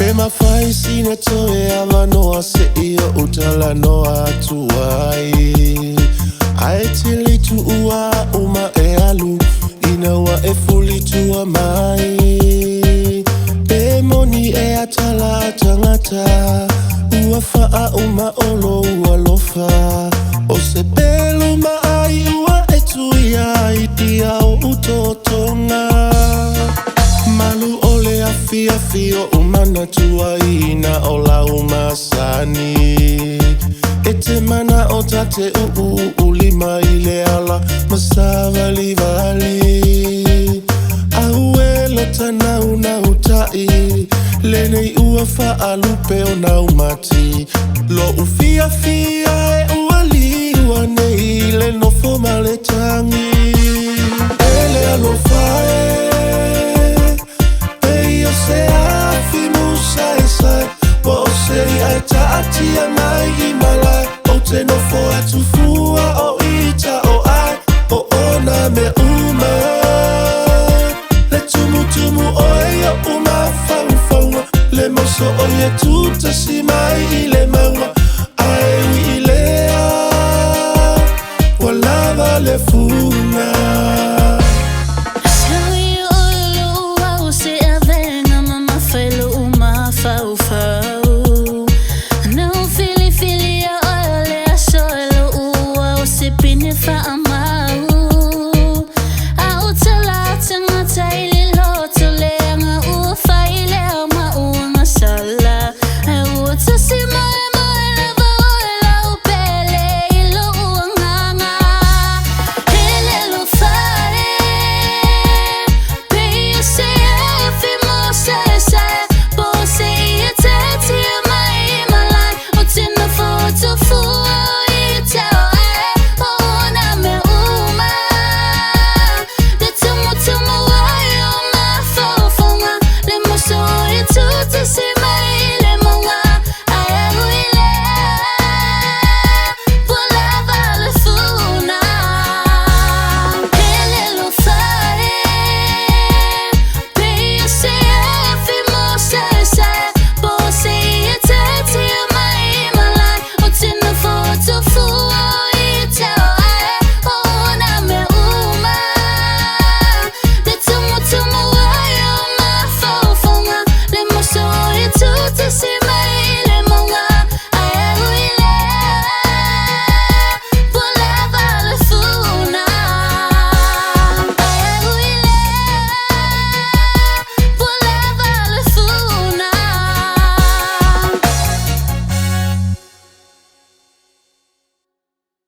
Pe mafai sina toe avanoa seia ou talanoa atu ai. Ae e te le i tuua au ma e alu ina ua e fulitua mai. Pe moni ea tala a tagata ua faauma o lou alofa. O se pelu maai ua e tuia ai ia o otootoga. Malu o le afiafi oʻu manatua ai na o lau masani. E te manao ta te ʻuʻuʻu lima i le ala ma savalivali. Auē lota naunau taʻi lenei ua faꞌalupe o naumati. Loʻu fiafia e ua liua nei le nofo ma le tagi. E le alofa e, pei o se afi musaesae, po o se iʻa e taatia mai i malae. Ou te nofo atu fua o ita o ʻai o ona mea uma. Le tumutumu oe i oʻu mafaufauga, le moso o ia tutasi mai i le mauga. Ae ui i lea, ua lava le